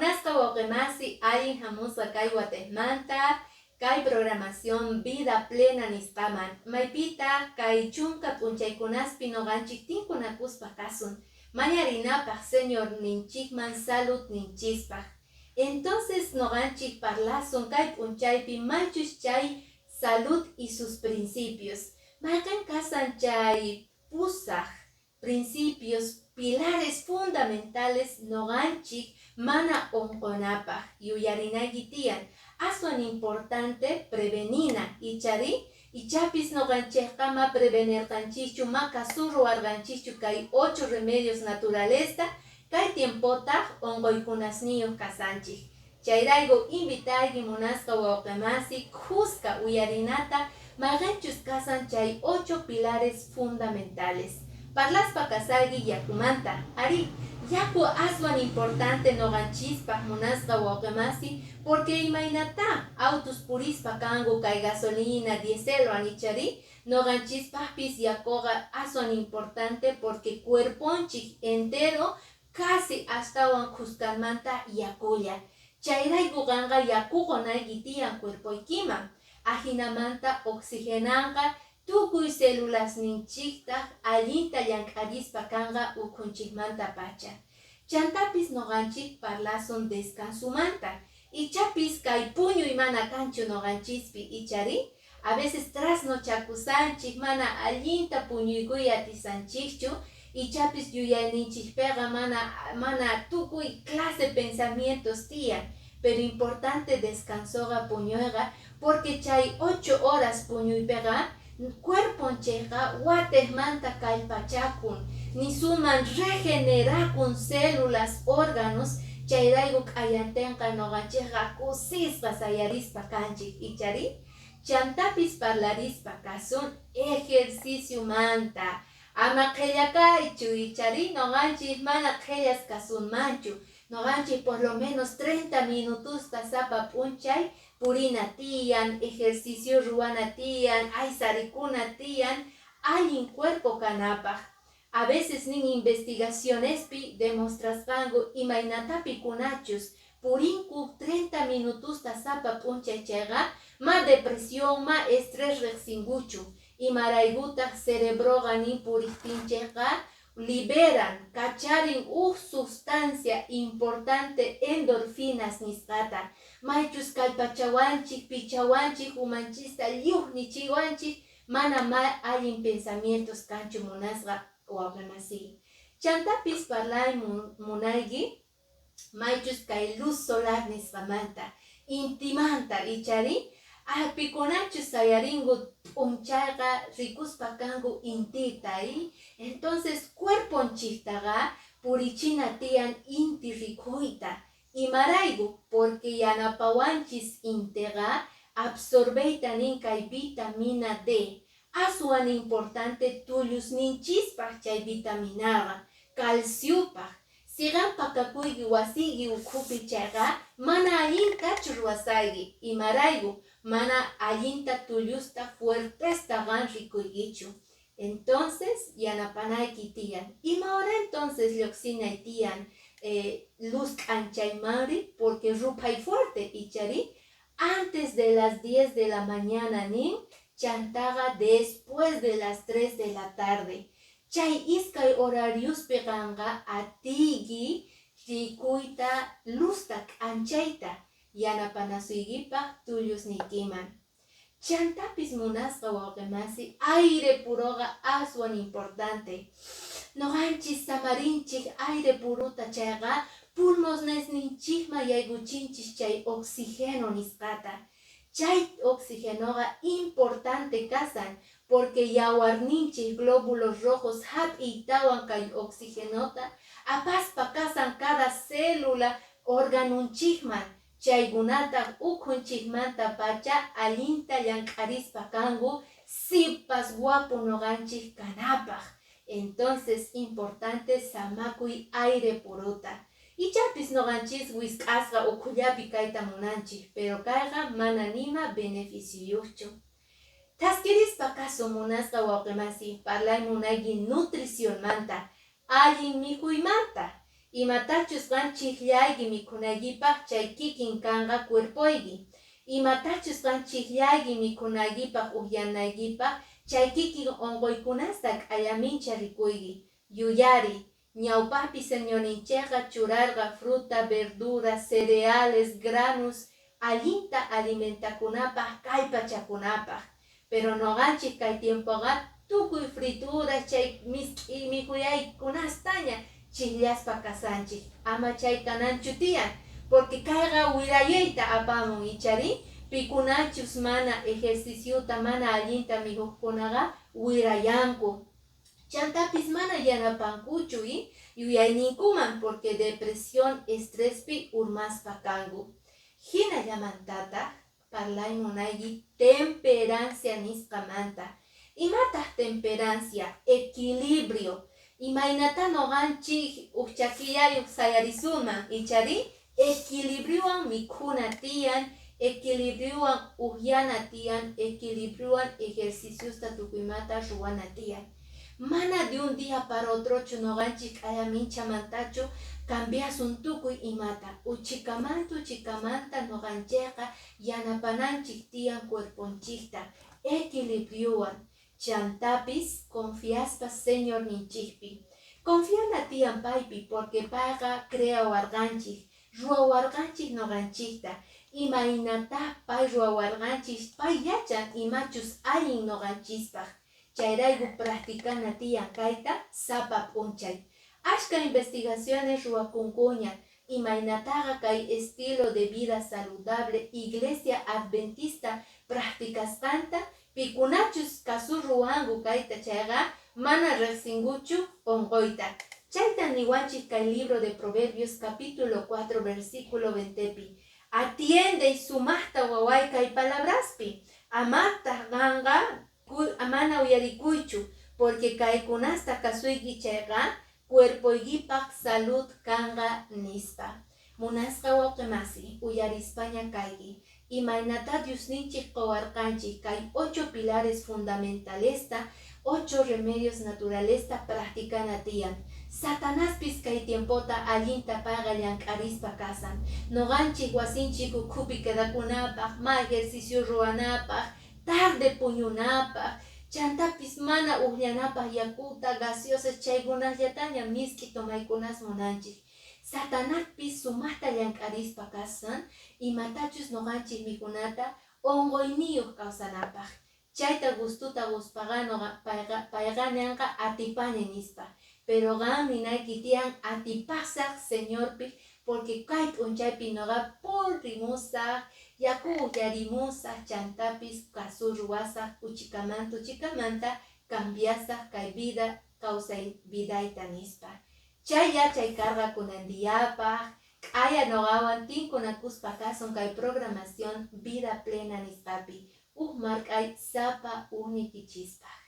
Munasqa wawqimasi, allin hamusqa kay watejmanta kay programación Vida Plena nisqaman, maypitaq kay chunka p'unchaykunaspi noqanchik tinkunakuspa kasun mañarinapaq Señorninchikman saludninchispaq. Entonces noqanchik parlasun kay p'unchaypi maychus chay salud y sus principios. Mayqin kasan chay pusaq principios, pilares fundamentales noqanchik mana unqunapaq? Yuyarinayki tiyan, aswan importante prevenina, ichari? Ichapis noqanchikqa ma prevenirqanchikchu, ma kasuruwarqanchikchu kay ocho remedios naturalesta, kay tiempotaq unquykunasniyuq kasanchik. Chayrayku invitayki, munasqa wawqimasi, khuska uyarinata mayqinchus kasan chay ocho pilares fundamentales. Parlaspa kasayki yakumanta. Ari, yaku aswan importante noqanchispaq, munasqa wawqimasi, porque imaynata autos purispa kanku kay gasolina, dieselwan, ichari? Noqanchispaqpis yakuqa aswan importante, porque cuerponchik entero casi astawan khuskanmanta yakulla. Chayrayku qanqa yaku qunayki tiyan cuerpoykiman, ajinamanta oxigenanqa tukuy celulasninchiktaq allinta llank'arispa kanqa ukhunchikmanta pacha. Chantapis noqanchik parlasun descansumanta. Ichapis kay puñuy mana kanchu noqanchispi, ichari? A veces trasnochakusanchik, mana allinta puñuykuy atisanchikchu, ichapis yuyayninchikpiqa mana tukuy clase pensamientos tiyan, pero importante descansoqa, puñuyqa, porque chay 8 horas puñuypiqa cuerponchikqa watejmanta kallpachakun, nisuman regenerakun células, órganos. Chayrayku q'ayantinqa noqanchikqa kusisqa sayarispa kanchik, ichari? Chantapis parlarispa kasun ejerciciomanta. Ama qhella kaychu, ichari? Noqanchik mana qhellas kasunmanchu. Noqanchik por lo menos 30 minutosta sapa p'unchay purina tiyan, ejercicio ruwana tiyan, aysarikuna tiyan, allin cuerpo kanapaq. A veces nin investigacionespi demostrasqanku imaynata pikunachus purinku 30 minutosta sapa p'unchay chayqa ma depresión, ma estrés riqsinkuchu. Imaraykutaq? Cerebroqa nin puriqtinchikqa liberan, kacharin uj sustancia importante, endorfinas nisqata, maychus kallpachawanchik, pichawanchik, umanchista lluqnichiwanchik, mana ma allin pensamientos kanchu, munasqa wawqimasiy. Chantapis parlay munayki maychus kay luz solar nisqamanta, intimanta, ichari? Pikunachus sayarinku p'unchayqa rikuspa kanku intita. Entonces cuerponchiktaqa purichina tiyan inti rikuyta. Imarayku? Porque yanapawanchis intiqa absorbeyta nin kay vitamina D, aswan importante tullusninchispaq chay vitaminaqa, calciupaq. Si qan pakakuyki wasiyki ukhupi chayqa mana allintachu ruwasayki. Imarayku? Mana allinta tullusta fuertesta qan rikuykichu. Entonces yanapanayki tiyan. Ima hora entonces lluqsinay tiyan luz k'anchaymanri? Porque ruphay fuerte, ichari? Antes de las 10 de la mañana nin, chantaqa después de las 3 de la tarde. Chay iskay horariospi qanqa atiyki rikuyta luzta k'anchayta yanapanasuykipaq tullusniykiman. Chantapis, munasqa wawqimasi, aire puroqa aswan importante. Noqanchis samarinchik aire puruta chayqa pulmonesninchikman yaykuchinchik chay oxigeno nisqata. Chay oxigenoqa importante kasan porque yawarninchik glóbulos rojos hap'iytawan kay oxigenota apaspa kasan cada célula organonchikman, chaykunataq ukhunchikmanta pacha allinta llank'arispa kanku sipas guapo noqanchik kanapaq. Entonces importante samakuy aire puruta. Ichapis noqanchis wisq'asqa ukhullapi kayta munanchik, pero kayqa mana nima beneficioyuqchu. Thaskirispa kasun, munasqa wawqimasi, parlay munayki nutricionmanta, allin mikhuymanta. Imatachus qan chijllayki mikhunaykipaq, chay kikin kanqa cuerpoyki. Imatachus qan chijllayki mikhunaykipaq, uhyanaykipaq, chay kikin onqoykunasta k'ayamincha rikuyki. Yuyari, ñawpaqpi Señorninchikqa churarqa fruta, verdura, cereales, granos, allinta alimentakunapaq, kallpachakunapaq. Pero noqanchik kay tiempoqa tukuy frituras, chay misk'i mikhuyaykunastaña chijllaspa kasanchik. Ama chay kananchu tiyan, porque kayqa wirayayta apamun, ichari pikunachus mana ejerciciota, mana allinta mikhuqkunaqa wirayanku. Chantapis mana yanapankuchu yuyayninkuman, porque depresión, estrespi urmaspa kanku. Hinallamantataq parlay munayki temperancia nisqamanta. Imataq temperancia? Equilibrio. Imaynata noqanchik uj chakillayuq sayarisuman, ichari equilibriowan mikhuna tiyan, equilibriowan uhyana tiyan, equilibriowan ejerciciosta tukuymata ruwana tiyan. Mana de un día para otrochu noqanchik k'ayaminchamantachu cambiasun tukuy imata. Uchikamanta uchikamanta noqanchikqa yanapananchik tiyan cuerponchikta equilibriowan. Chantapis confiaspa Señorninchikpi. Confiana tiyan paypi, porque payqa creawarqanchik, ruwawarqanchik noqanchikta. Imaynata pay ruwawarqanchik, pay yachan imachus allin noqanchispaq. Chayrayku practicana tiyan kayta sapa p'unchay. Ashka investigaciones ruwakunkuña imaynataqa kay estilo de vida saludable Iglesia Adventista practicasqanta, pikunachus kasu ruwanku kayta chayqa mana riqsinkuchu onqoyta. Chayta niwanchik kay libro de Proverbios capítulo 4 versículo 20pi. Atiende sumaqta waway kay palabraspi. Amataq qanqa mana uyarikuychu, porque kaykunasta kasuyki chayqa cuerpoykipaq salud kanqa nispa. Munasqa wawqimasi, uyarispaña kayki. Imaynata Diosninchik qowarqanchik kay 8 pilares fundamentalesta, 8 remedios naturalesta practicana tiyan. Satanaspis kay tiempota allinta payqa llank'arispa kasan. Noqanchik wasinchik ukhupi quedakunapaq, ma ejercicio ruwanapaq, tarde puñunapaq, chantapis mana uhllanapaq yakuta, gaseosas chaykunasllataña misk'i tomaykunas munanchik. Satanaspis sumaqta llank'arispa kasan, imatachus noqanchik mikhunata onqoyniyuq kawsanapaq. Chayta gustuta quspaqa noqa payqa ninqa atipani nispa. Pero qan ninayki tiyan atipasaq Señorpi, porque kay p'unchaypi noqa purimusaq, yaku uhyarimusaq, chantapis kasu ruwasaq, uchikamanta uchikamanta cambiasaq kay vida kawsay vidayta nispa. Chay yachay karqa kunan diyapaq, k'aya noqawan tinkunakuspa kasun kay programación Vida Plena nisqapi. Uj mark'ay sapa uqniykichispaq.